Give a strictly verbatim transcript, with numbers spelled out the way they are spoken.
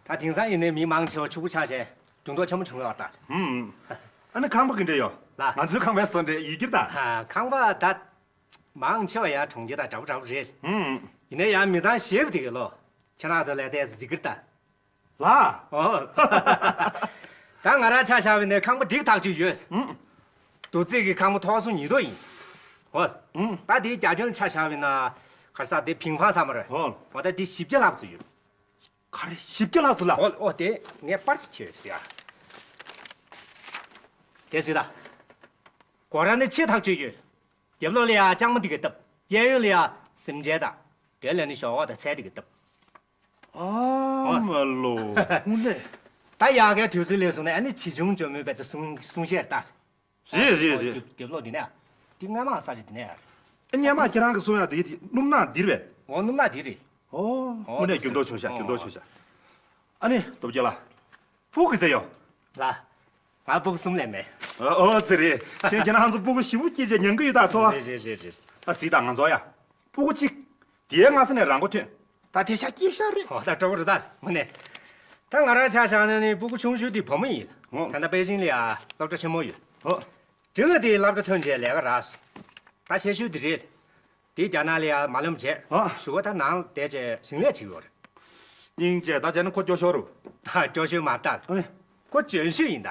ད་དེང་སང་ཡིན་ནའི་མི་མང་ཆེ་བ་ཕྲུ་གུ་ཆགས་བྱས་འགྱུར་ལྡོག་ཆེན་པོ་བྱུང་ཡོད་རེད་ད། ཧུམ། ཨ་ནི་ཁང་པ་ག་འདྲ་ཡོད། ལགས། ང་ཚོའི་ཁང་པའི་བཟོ་འདྲ་ཡིན་གྱི་རེད་ད། ཧ། ཁང་པ་ད་མང་ཆེ་བ་ཡང་གྲོང་ཁྱེར་དང་འདྲ་པོ་འདྲ་པོ་རེད། ཧུམ། ཡིན་ན་ཡང་མི་ཚང་ཞེ་པོ་དེ་གི་ལོ། ཁྱེད་རང་ཚོ་ལས་དེ་གཟིགས་ཀྱི་རེད་ད། ལགས། ཨོ། ད་ང་རང་ཆ་བཞག་པ་ཡིན་ན་ཁང་པ་འགྲིག་ཐག་ཆོད་ཡོད། ཧུམ། རྡོ་རྩིག་གི་ཁང་པ་ཐོག་གསུམ་ཉིས་ཐོག་ཡིན། ཨོ། ཧུམ། ད་དེའི་རྒྱ་ཁྱོན་ཆ་བཞག་པ་ཡིན་ན་ག་རེ་ཟེར། དེ་ཕིང་ཕང་ཟེར་མ་རེད། ཨོ། འོ་ད་དེ་བཞི་བརྒྱ་ལྷག་ཙམ་ཡོད། ག་རེ་བཞི་བརྒྱ་ལྷག་ཙམ་ལ། ཨོ་ཨོ་དེ་ངས་པར་ཅིག་བྱས་ཡོད་ཟེར་ཡ། དེ་ཟེར་ད། སྒོ་ར་ནི་ཆེ་ཐག་ཆོད་ཡོད། རྒྱབ་ལོགས་ལ་ཡ་ལྕང་མ་འདི་ག་བཏབ། གཡས་གཡོན་ལ་ཡ་སེམས་ཅན་དང་། དེ་ལ་ནི་ཞོག་ཁོག་དང་ཚལ་འདི་ག་བཏབ། ཨ་ཨོ། མ་ལོ། ཧུ་ལེ། ད་ཡ་གའི་དུས་ཚོད་ལས་སོང་ནས་ཨ་ནི་ཇི་བྱུང་བཅོས་མིན་བས་ད་གསུང་གསུང་བཤད་ལྟ། རེད་རེད་རེད། རྒྱབ་རྒྱབ་ལོགས་འདི་ནས། འདི་སྔ་མ་ས་ཆ་འདི་ནས། ཨ་སྔ་མ་ཁྱེད་རང་གི་གསུང་ཡག་དེ་དེ་སྣུམ་ནག་འདིར་བས། འོ་སྣུམ་ནག་འདི་རེད། ཨོ། ཨོ་དངོས་གནས་འགྱུར་ལྡོག་བྱུང་ཤག་འགྱུར་ལྡོག་བྱུང་ཤག་ཨ་ནི་སྟོབས་རྒྱལ་ལགས། སྤུ་གུ་ཟེར་ཡོད། ལགས། ང་སྤུ་གུ་གསུམ་ལས་མེད། ཨོ་ཨོ་ཟེར་རེད། ཁྱེད་ཁྱེད་རང་ཚོ་སྤུ་གུ་ཞེ་པོ་སྐྱེས་བྱས་ཉན་གི་ཡོད་ད་ཚོ། རེད་རེད་རེད་རེད། ཨ་གཟིགས་དང་ང་ཚོ་ཡ། སྤུ་གུ་གཅིག་དེའི་སྔ་ས་ནས་རང་མགོ་ཐོན། ད་དེ་ཤ་སྐྱིབ་ཤ་རེད། ཨོ་ད་སྤྲོ་པོ་རེད་ད་དངོས་གནས། ད་ང་རང་ཆ་བཞག་ན་ནི་སྤུ་གུ་ཆུང་ཤོས་དེ་བུ་མོ་ཡིན། ཨོ། ད་ལྟ་པེ་ཅིང་ལ་ཡ་སློབ་གྲྭ་ཆེན་མོ་ཡོད། ཨོ། འབྲིང་བ་དེ་སློབ་གྲྭ་ཐོན་རྗེས་ལས་ཀ་རག་སོང་། ད་ཆེ་ཤོས་དེ་རེད། དེ་རྒྱ་ནག་ལ་ཡ་མ་ལམ་བྱས། ཨ། གཞུག་གུ་ད་ནང་བསྡད་བྱས་ཞིང་ལས་བྱེད་ཀྱི་ཡོད་རེད། སྙིང་རྗེ། ད་བྱས་ན་ཁོ་སྐྱོ་ཤོས་རེད། ཧ། སྐྱོ་ཤོས་མ་རེད་ད། ཨ་ནི། ཁོ་འཇོན་ཤོས་ཡིན་ད།